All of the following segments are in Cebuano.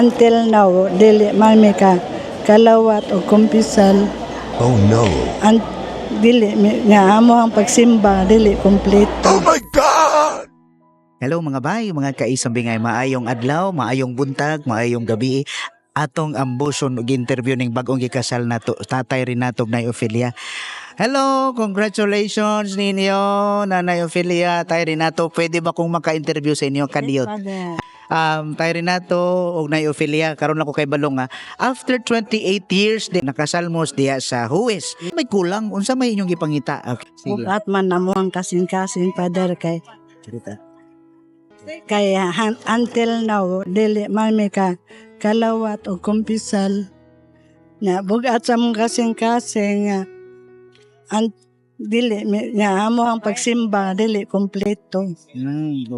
Until now, dili man mi ka kalawat o kumpisal. Oh no. An, dili nga amo ang pagsimba dili kompleto. Oh my God! Hello mga bay, mga kaisambingay, maayong adlaw, maayong buntag, maayong gabi. Atong ambusyon og interview ning bagong gikasal nato, Tatay Renato ug Nay Ophelia. Hello, congratulations ninyo, Nanay Ophelia, Tay Renato. Pwede ba kong maka-interview sa inyo kadiyot? Tay Renato ug Nay Ophelia, karon lang ko kay balong nga. After 28 years di nakasal mo diya sa huwes. May kulang, unsa may inyong gipangita? Okay, sige. Bugat man namo ang kasing-kasing, Father, kay Salita. Kay until now dili man mi ka kalawat o kumpisal nga bugat sa mong kasing-kasing nga an, dili nga amo ang pagsimba dili kompleto.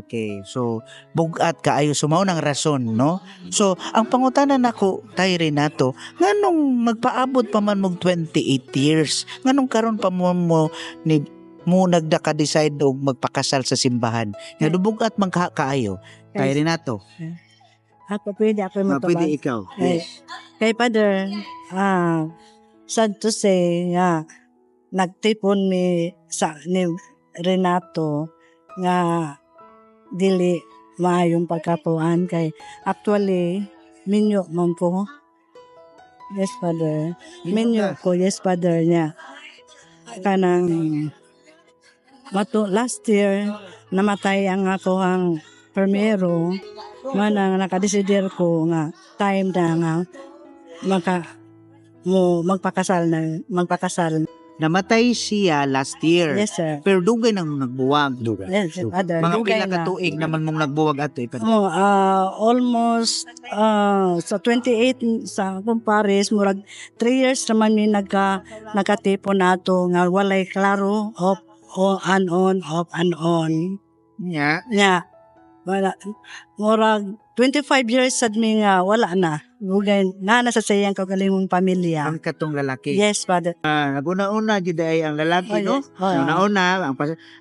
Okay. So, bugat kaayo, so mao nang rason, no? So, ang pangutana nako, Tay Renato, nganong magpaabot pa man mog 28 years? Nganong karon pa mo mo ni mo nagdaka-decide og magpakasal sa simbahan? Nga bugat man ka kaayo. Tay Renato, Ako, pwede ako ah, motubag? Pwede ikaw. Kay, kay Father, sad to say, nga, nagtipon mi sa ni Renato nga dili maayong pagkapuan kay actually minyo man ko. Yes, Father. Minyo ko, yes, Father niya. Kanang mato last year namatay ang ako ang primero man ang nakadesider ko nga time na nga maka mo magpakasal na magpakasal. Namatay siya last year. Yes, sir. Pero dugay nang nagbuwag. Yes, Father. Mga Dugay pila ka na. Tuig naman mong nagbuwag ato? Oh, almost sa 28 sa akong pares, murag 3 years naman mi nagkatipon nato nga walay klaro, off on and on, off and on. Nya. Nya wala, murag 25 years sad mi nga wala na. Dugay na nasa sa iyang kaugalingong pamilya. Ang katong lalaki. Yes, Father. Ah, naguna-una jud ay ang lalaki, Oh, no? yes. Oh, yeah. Una-una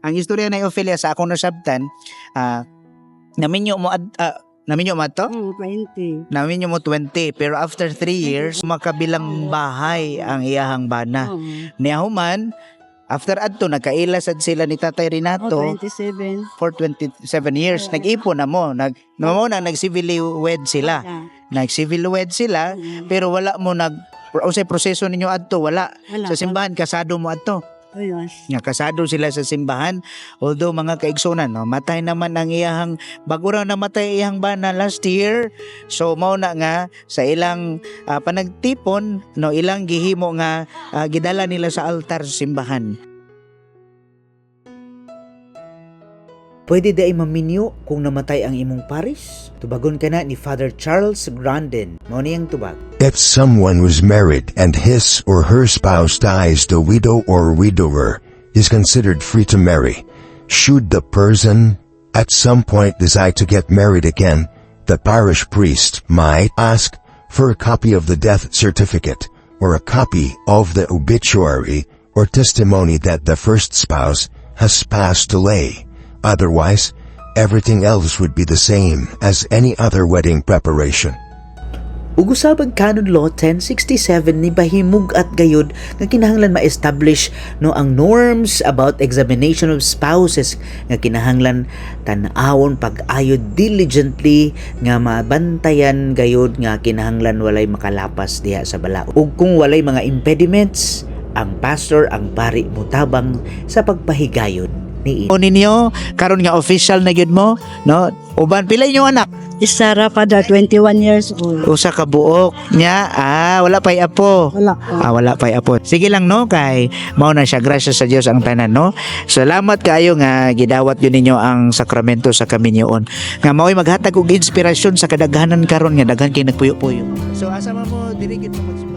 ang istorya ni Ophelia sa akong nasabtan, naminyo mo naminyo mo to? 20. Naminyo mo 20, pero after 3 years makabilang bahay ang iyahang bana. Niya human after adto nagkaila sad sila ni Tatay Renato Oh, 27. for 27 years. Nag-ipon na mo, nag mo na nag-civilly wed sila. Nag-civil wed sila pero wala mo nag unsay proseso ninyo adto, wala? Wala. Sa simbahan kasado mo adto? Oh, yes. Nga kasado sila sa simbahan. Although mga kaigsunan, no, matay naman ang iyahang bago raw namatay iyang bana last year. So mao na nga sa ilang panagtipon, no, ilang gihimo nga gidala nila sa altar sa simbahan. Pwede di ay maminyo kung namatay ang imong paris? Tubagon ka na ni Father Charles Grandin. Mao niyang tubag. If someone was married and his or her spouse dies, the widow or widower is considered free to marry. Should the person at some point decide to get married again, the parish priest might ask for a copy of the death certificate or a copy of the obituary or testimony that the first spouse has passed away. Otherwise, everything else would be the same as any other wedding preparation. Ug usab ang Canon Law 1067 ni bahimug-at gayud nga kinahanglan ma-establish, no, ang norms about examination of spouses nga kinahanglan tan-awon pag-ayo diligently nga mabantayan gayud nga kinahanglan walay makalapas diha sa balaod. Ug kung walay mga impediments, ang pastor, ang pari, mutabang sa pagpahigayon ni O ninyo karon nga official na gyud mo, no? Uban pila inyong anak? Isa ra, Father, 21 years old. Usa ka buok nya. Ah, wala pa'y apo. Wala. Ah, wala pa'y apo. Sige lang, no, kay mao na siya, grasya sa Dios ang tanan, no. Salamat kaayo nga gidawat yun ninyo ang sakramento sa kaminyoon. Nga mao'y maghatag og inspirasyon sa kadaghanan karon nga daghan kay nagpuyo-puyo. So asa man mo diri gid mo?